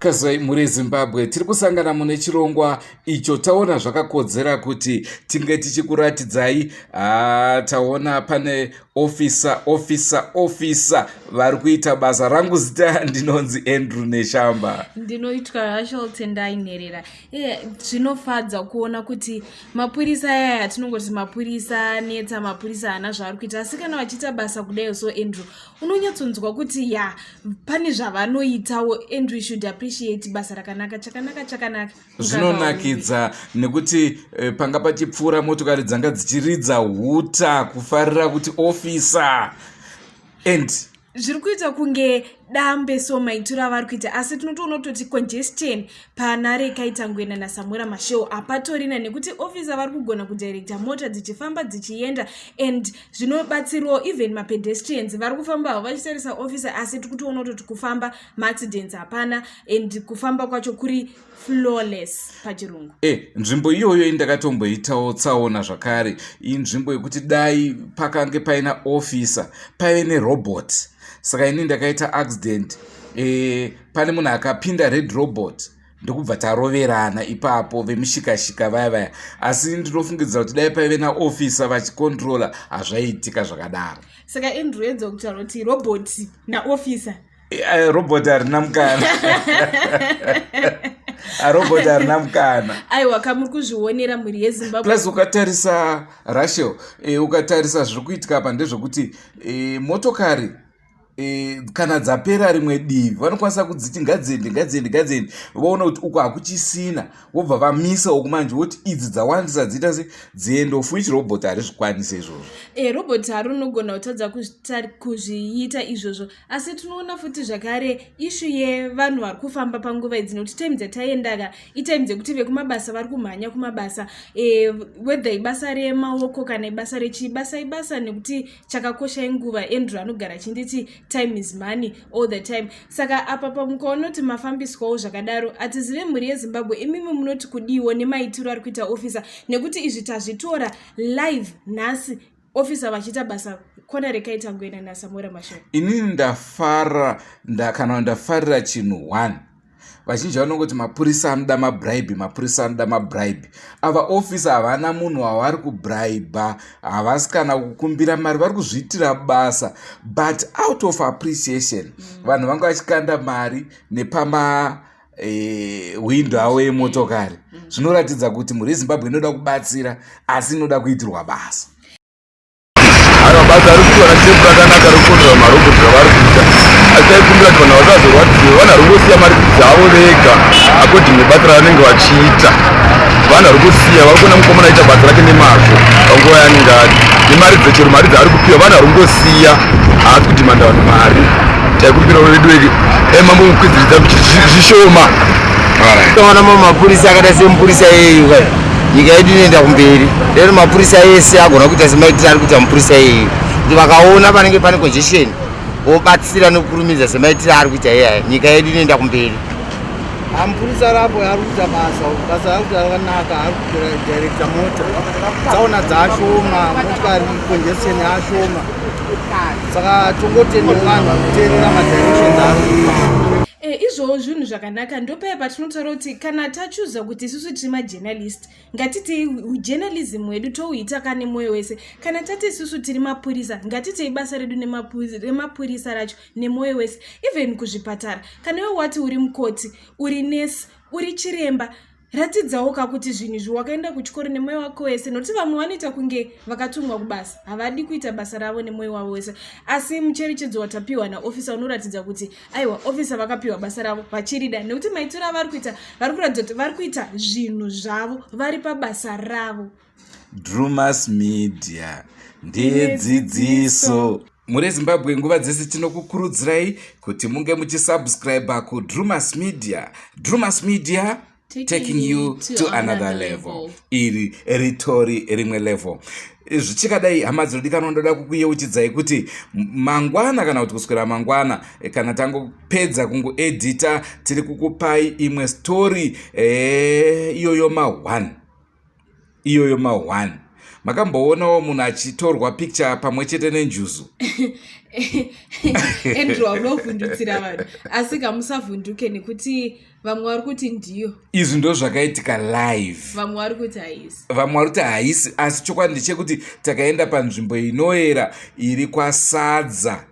Kazai mhuri yeZimbabwe, tiri kusangana mune chirongwa icho taona zvakakodzera kuti tinge tichikuratidzai. Ah, taona pane officer, officer, officer vari kuita basa rangu. Zita ndinonzi Andrew Neshamba. Ndinoitwa Rachel Tendai Nherera. Zvinofadza kuona kuti mapurisa ayaya atinongoti mapurisa anetsa, mapurisa haana zvaari kuita, asi kana vachiita basa kudai so, Andrew, unonyatsonzwa kuti ya, pane zvavanoitawo and we should appreciate basa rakanaka. Chakanaka chakanaka. Zvinonakidza nekuti panga pachipfuura motokari dzanga dzichiridza huta kufarira kuti officer and Zviri kuita kunge dambe so maitiro avari kuita, asi tinotoona kutoti congestion pana Rekai Tangwena naSamora Mashel hapatorina, nekuti officer vari kugona kudirecta mota dzichifamba dzichienda, and zvinobatsirawo even mapedestrians vari kufamba havo vachitarisa officer. Asi tiri kutoona kutoti kufamba, maaccidents hapana, and kufamba kwacho kuri flawless pachirungu. Nzvimbo iyoyo indakatomboitawo tsaona zvakare. Inzvimbo yekuti dai pakange paina officer, paive nerobot. Saka ini ndakaita accident, pane munhu akapinda red robot, ndokubva taroverana ipapo, vemushikashika vaya vaya. Asi ndinofungidzira kuti dai paive naofficer vachicontrola, hazvaiitika zvakadaro. Saka Andrew, edza kutaura kuti robot naofficer. Robot harina mukana, robot harina mukana. Aiwa, kamuri kuzvionera, mhuri yeZimbabwe. Plus ukatarisa, Rachel, ukatarisa zviri kuitika apa ndezvekuti motokari kana dzapera rimwe divi, vanokwanisa kudziti ngadziende, ngadziende, ngadziende, voona kuti uku hakuchisina, vobva vamisa uku manje, voti idzi dzawandisa dziita se dziende, of which robot harizvikwanise izvozvo. Robot hari unogona kutadza kuzviita izvozvo. Asi tinoona futi zvakare issue yevanhu vari kufamba panguva idzi, nekuti time dzataendaka itime dzekuti vekumabasa vari kumhanya kumabasa, whether ibasa remaoko kana ibasa rechii, basa ibasa, nekuti chakakosha inguva. Andrew anogara achinditi time is money all the time. Saka apa pamukaona kuti mafambiswawo zvakadaro, hatizive, mhuri yeZimbabwe, imimi munoti kudiwo nemaitiro ari kuita officer, nekuti izvi tazvitora live nhasi, officer vachiita basa kona Rekai Tangwena naSamora Mashoko. Inini ndafara kana ndafarira chinhu one. Vazhinji vanongoti mapurisa anoda mabribe, mapurisa anoda mabribe. Ava officer havana munhu wavari kubraiba, havasi kana kukumbira mari, vari kuzviitira basa, but out of appreciation vanhu vanga vachikanda mari nepama hwindo avo emotokari. Zvinoratidza kuti mhuri yeZimbabwe inoda kubatsira, asi inoda kuitirwa basa. Aiwa, basa riri kuitwa nachief rakanaka, rekukonzera marobhoti zvavari kuita, asi taikumbira kuti vanhu vasazorwadziwe. Vanhu vari kungosiya mari dzavo vega according nebasa ravanenge vachiita. Vanhu vari kusiya, vari kuona mukomana aita basa rake nemazvo panguva yaanenge ari nemari dzechero, mari dzaari kupiwa, vanhu vari kungosiya, haasi kudhimanda vanhu mari. Taikumbira vedu mambo mukwidziridza zvishoma. Toona mapurisa akaita semupurisa iyeyu kai, nyika yedu inoenda kumberi. Lero mapurisa ese agona kuita semaitiro ari kuita mupurisa iyeyu, kuti vakaona panenge pane congestion vobatsira nekukurumidza semaitiro ari kuita iyaya, nyika yedu inoenda kumberi. Mupurisa rapo ari kuita basa, basa ari kuita rakanaka, ari kudirecta mota, tsaona dzaashoma, motikari congestion yaashoma, saka tongotendawo vanhu vari kuteerera madirections ari kuita. Izvowo zvinhu zvakanaka. Ndopaya patinotaura kuti kana tachuza kuti isusu tiri majournalist, ngatitei journalism hwedu touita kane mwoyo wese. Kana tati isusu tiri mapurisa, ngatitei basa redu remapurisa racho nemwoyo wese. Even kuzvipatara, kana iwe wati uri mukoti, uri nesi, uri chiremba, ratidzawo kakuti zvinhu izvi wakaenda kuchikoro nemwoyo wako wese, nokuti vamwe vanoita kunge vakatumwa kubasa, havadi kuita basa ravo nemwoyo wavo wese. Asi mucherechedzo watapiwa naofficer unoratidza kuti aiwa, officer vakapiwa basa ravo vachirida, nekuti maitiro avari kuita, vari kuratidza kuti vari kuita zvinhu zvavo, vari pabasa ravo. Drumas Media ndeyedzidziso. Mhuri yeZimbabwe, nguva dzese tinokukurudzirai kuti munge muchisubscribe kuDrumas Media. Drumas Media, taking you to another level. Iri ritori rimwe level. Zvichikadai, hama dzinodikanwa, ndoda kukuyeuchidzai kuti mangwana, kana kuti kuswera mangwana, kana tangopedza kungoedhita, tiri kukupai imwe story, iyoyo ma1, iyoyo ma1. Makamboonawo munhu achitorwa picture pamwe chete nenjuzu? Andrew, unovhundutsira vanhu, asi kamusavhunduke nekuti vamwe vari kuti ndiyo. Izvi ndo zvakaitika live. Vamwe vari kuti haisi. Vamwe vari kuti haisi, asi chokwadi ndechekuti takaenda panzvimbo inoera iri kwaSadza,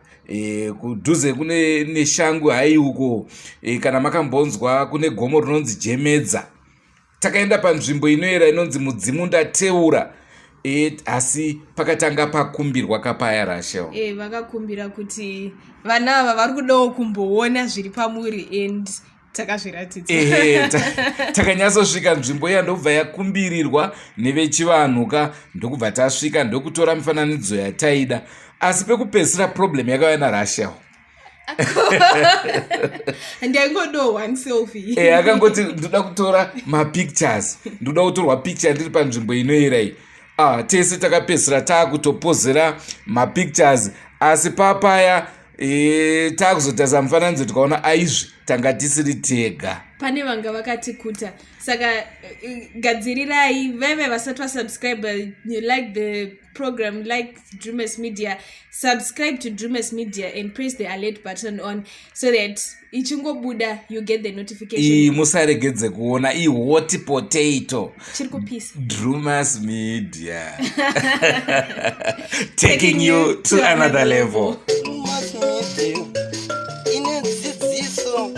kudhuze kune neshangu hai uko, kana makambonzwa kune gomo rinonzi Jemedza. Takaenda panzvimbo inoera inonzi Mudzimu Ndateura, asi pakatanga pakumbirwa kapaya, Rachel. Vakakumbira kuti vana ava vari kudawo kumboona zviri pamuri, and takazviratidza. Ehe, takanyatsosvika nzvimbo iya, ndokubva yakumbirirwa nevechivanhu ka, ndokubva tasvika, ndokutora mifananidzo yataida. Asi pekupedzisira problem yakauya naRachel. Ndaingodo one selfie. Akangoti ndoda kutora mapictures, ndoda kutorwa picture ndiri panzvimbo inoera iyi. Ah, tese takapedzisira taakutopozera mapictures, asi papaya taakuzotarisa mufananidzo tikaona aizvi tanga tisiri tega. Pane vanga vakatikuta. Saka gadzirirai veve vasati vasubscribe, you like the program, like Dreamers Media, subscribe to Dreamers Media and press the alert button on so that ichingobuda you get the notification. Iyi musaregedze kuona, ihot potato. Chiri kupisa. Drumas Media, taking you to another level. Drumas Media ine dzidziso,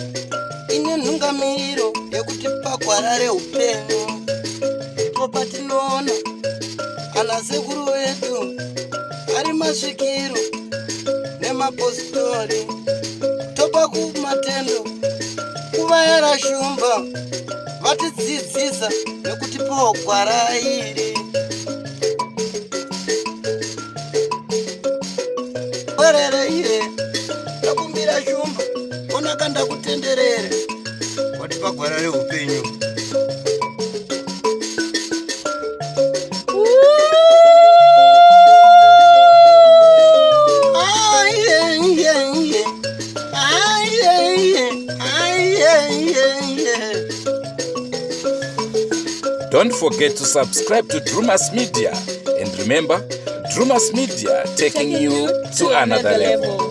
ine nhungamiriro yekuti pagwara reupenyu ndipo patinoona ana sekuru vedu ari masvikiro nemapostori. Topa kumatendo kuvayara shumba vatidzidzisa nekutipawo gwara iri werere iye. Ndakumbira shumba, onaka ndakutenderere, watipa gwara reupenyu. Aiye, aiye, aiye, aiye. Don't forget to subscribe to Drumas Media. And remember, Drumas Media, taking you to another level.